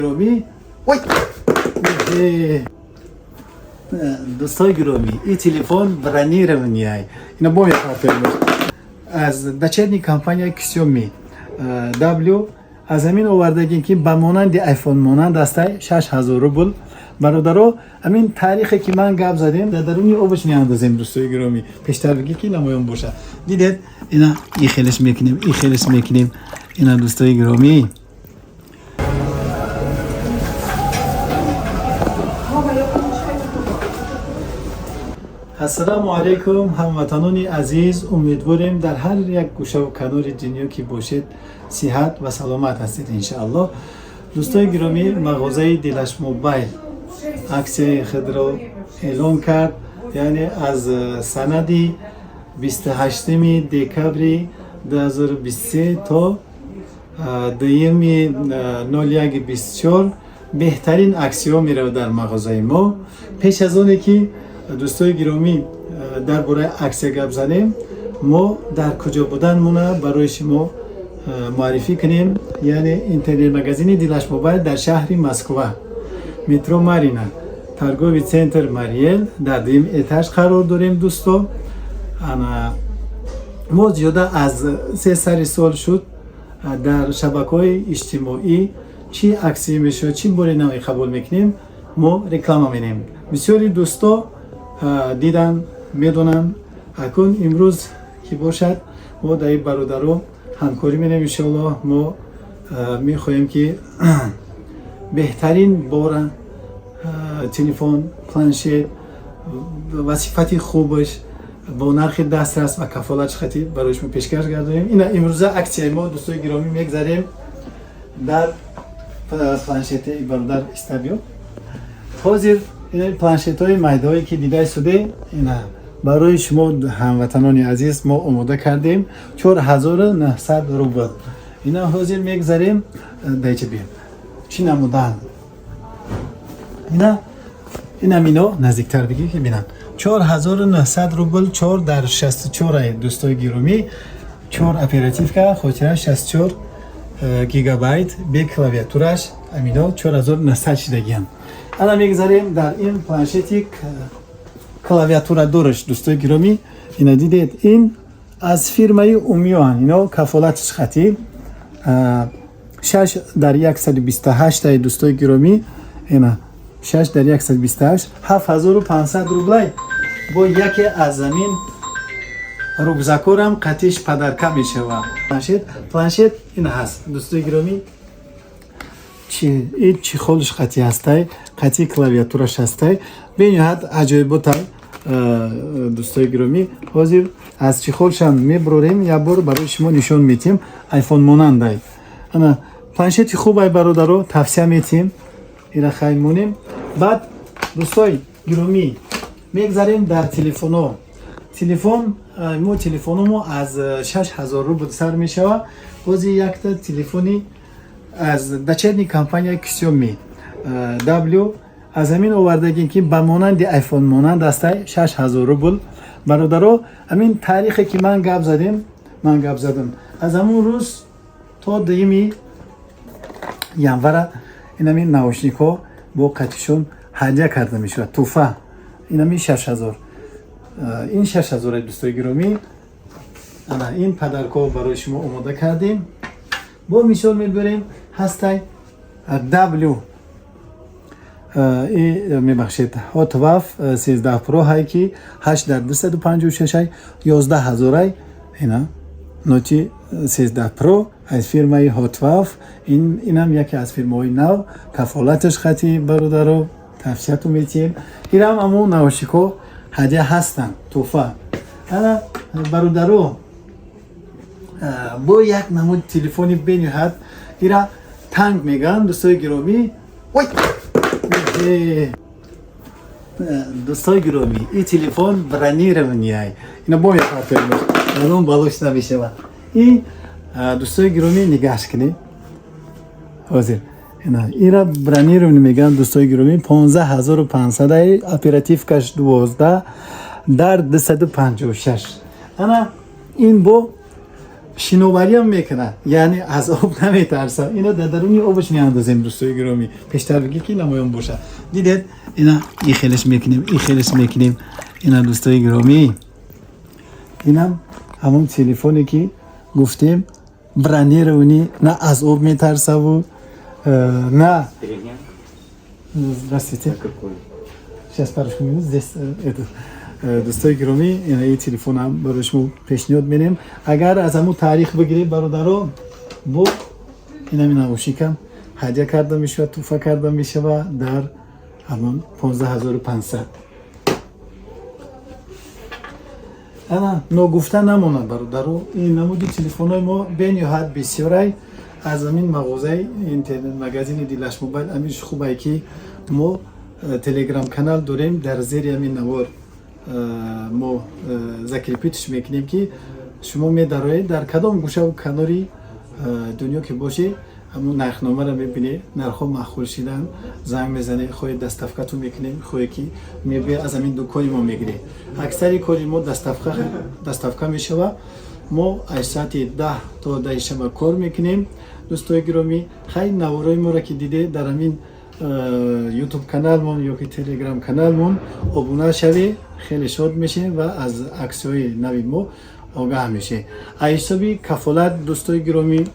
Гиромӣ, ой, дӯстои гиромӣ, ин телефон бронированный. Ина бо мепартоем аз дочерний компания Xiaomi W. Аз ҳамин овардагем, ки ба монанди iPhone монанд астай, 6000 рубл. Бародаро, ҳамин таърихе, ки ман гап задем, дар даруни обаш меандозем. Дӯстои гиромӣ, пештар бигӣ, ки намоён бошад. Дидед, ина и хелеш мекунем, и хелеш мекунем. Ина, дӯстои гиромӣ. Ассалому алайкум, ҳамватанони азиз! Умедворем, дар ҳар як гӯшаву канори дунё ки бошед, сиҳат ва саломат ҳастед, иншааллоҳ. Дӯстои гиромӣ, мағозаи Дилаш Мобайл аксияи худро эълон кард, яъне аз санади 28 декабри 2023 то 2-01-24 беҳтарин аксияҳо меравад дар мағозаи мо. Пеш аз оне ки, дӯстои гиромӣ, дар бораи аксия гап занем, мо дар куҷо буданмона барои шумо муаррифӣ кунем. Яъне интернет-магазини Дилаш Мобайл дар шаҳри Москва, метро Марина, торговый центр Мариэл, дар дуюм этаж қарор дорем. Дӯсто, ана мо зиёда аз се сари сол шуд, дар шабакаҳои иҷтимоӣ чӣ аксия мешавад, чӣ бори наве қабул мекунем, мо реклама менем. Бисёри дӯсто дидан, медонанд. Акун имрӯз ки бошад, мо дар ин бародаро ҳамкорӣ менем, иншоаллоҳ. Мо мехоҳем, ки беҳтарин бора, телефон, планшет ва сифати хубаш бо нархи дастрас ва кафолат хати барои шумо пешкаш гардонем. Ина имрӯза аксияи мо, дӯстои гиромӣ, мегзарем дар планшети бародар истабиё. Ҳозир планшетҳои майдаҳое, ки дида суде, ина барои шумо, ҳамватанони азиз, мо омода кардем, 4900 рубл. Ина ҳозир мегзарем дайча бием, чӣ намудаанд. Ина инам ино наздиктар бигӣ, ки бинанд. 4900 рубл, 4 дар 64. Дӯстои гиромӣ, 4 оперативка, хотира 64 гигабайт, бе клавиатураш, амино 4900 шидагианд. Ана мегзарем дар ин планшети клавиатура дораш. Дӯстои гиромӣ, ина дидед, ин аз фирмаи Умиоан. Ино кафолатиш хатӣ, 6 дар 128. Дӯстои гиромӣ, ина 6 дар 128, 7500 рублай. Бо яке аз замин рюкзакорам қатиш подарка мешавад. Планшет ин ҳаст, дӯстои гиромӣ. Ин чехолш қатӣ ҳастай, қатӣ клавиатураш ҳастай, бениҳоят аҷоиботай. Дӯстои гиромӣ, ҳозир аз чехолшам мебурорем, як бор барои шумо нишон метиҳем. Айфон монандай. Ана планшети хубай, бародаро, тавсия метиҳем. Ира хай монем. Баъд, дӯстои гиромӣ, мегзарем дар телефоно. Телефон мо, телефономо аз 6000 рубл сар мешавад. Бози якта телефони аз дочерний компания Xiaomi W аз ҳамин овардагем, ки ба монанди iPhone монанд астай, 6000 рубл. Бародаро, ҳамин таърихе, ки ман гап задем, ман гап задам, аз ҳамун рӯз то 2-юми январа инамин наушникҳо бо қатишон ҳадя карда мешавад, тӯҳфа. Инами 6000, ин 6000. Дӯстои гиромӣ, ана ин подаркҳо барои шумо омода кардем. Бо мисол мебарем, ҳастай W, мебахшед, Hotwav 13 Pro ҳай, ки 8 дар 256, 11 000. Ина Note 13 Pro аз фирмаи Hotwav. Инам яке аз фирмаҳои нав, кафолаташ хати. Бародаро, тавсияту метиҳем. Инам аммо наушникҳо ҳадя ҳастанд, тӯҳфа. Ана, бародаро, бо як намуд телефони бениҳоят, ира танк мегӯянд, дӯстои гиромӣ. Ой, дӯстои гиромӣ, ин телефон бронированный. Ина бо мепартоем, ягон балош намешавад. Ин, дӯстои гиромӣ, нигаҳш кунед. Ҳозир ина ира бронированный мегӯянд, дӯстои гиромӣ. 15 500, оперативкаш 12 дар 256. Ана ин бо Шиновариам мекунад, яъне аз об наметарсад. Ина дар даруни обаш меандозем, дӯстои гиромӣ, пештар бигӣ, ки намоён бошад. Дидед, ина и хелеш мекунем, и хелеш мекунем. Ина, дӯстои гиромӣ, инам ҳамон телефоне, ки гуфтем, бронированный, на аз об метарсаву на. Здравствуйте. Сейчас, парочку минут здесь это. Дӯстои гиромӣ, ина и телефонам барои шумо пешниҳод менем. Агар аз ҳамун таърих бигирем, бародаро, бо инами наушникам ҳадя карда мешавад, тӯҳфа карда мешавад дар ҳамон 15 500. Ана, ногуфта намонад, бародаро, ин намуди телефонҳои мо бениҳоят бисёрай. Аз ҳамин мағозаи интернет магазини Дилаш Мобайл амиш хубае, ки мо телеграм канал дорем. Дар зери ҳамин навор мо закрепить мекунем, ки шумо медароед, дар кадом гӯшаву канори дунё ки бошед, ҳамун нархномаро мебинед. Нархҳо маъқул шидан, занг мезанед, хоҳед, доставкатон мекунем, хоҳе, ки мебиёед, аз ҳамин дукони мо мегиред. Аксари кори мо доставка мешавад. Мо аз соати 10 то 10 шаба кор мекунем, дӯстои гиромӣ. Хай, наворои моро ки дидед, дар ҳамин ютуб каналмон ё ки телеграм каналмон обуна шавед, хеле шод мешем ва аз аксияҳои нави мо огаҳ мешед. Аз ҳисоби кафолат, дӯстои гиромӣ,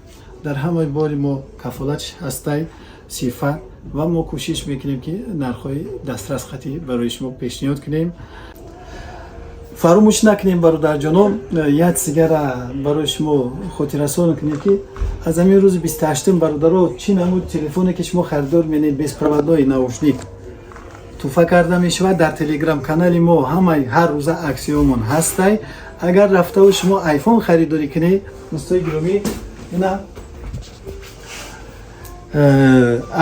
дар ҳамаи бори мо кафолат ҳастай, сифат, ва мо кӯшиш мекунем, ки нархҳои дастрас хатӣ барои шумо пешниҳод кунем. Фаромӯш накунем, бародарҷонон, як сигара барои шумо хотиррасон кунем, ки аз ҳамин рӯзи 28-ум, бародаро, чӣ намуд телефоне, ки шумо харидор менед, беспроводной наушник тӯҳфа карда мешавад. Дар телеграм канали мо ҳамаи ҳар рӯза аксиёмон ҳастай. Агар рафтаву шумо айфон харидорӣ кунед, дӯстои гиромӣ, ина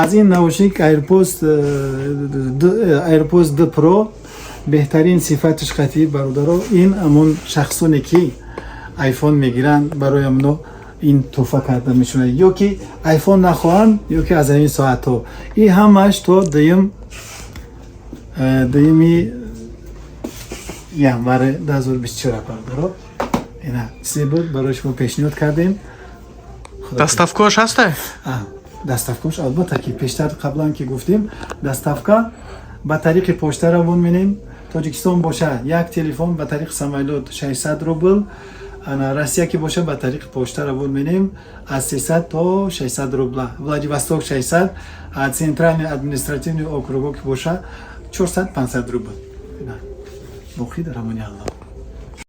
аз ин наушник AirPods 2 Pro, беҳтарин сифатиш қатъӣ, бародаро, ин ҳамон шахсоне, ки айфон мегиранд, барои амно ин тӯҳфа карда мешавад, ё ки айфон нахоҳанд, ё ки аз ҳамин соатҳо. Ин ҳамааш то дуюми январи 2024, бародаро. Ина чизе буд, барои шумо пешниҳод кардем. Доставкаош ҳастай? Доставкаош, албатта, ки пештар, қаблан ки гуфтем, доставка ба тариқи почта равон менем. Тоҷикистон боша, як телефон ба тариқи самолёт 600 рубл, ана Россия ки боша, ба тариқи почта равон менем, аз 300 то 600 рубла, Владивосток 600, а центральный административный округо ки боша, 400-500 рубл. Боқӣ дар амони Аллоҳ.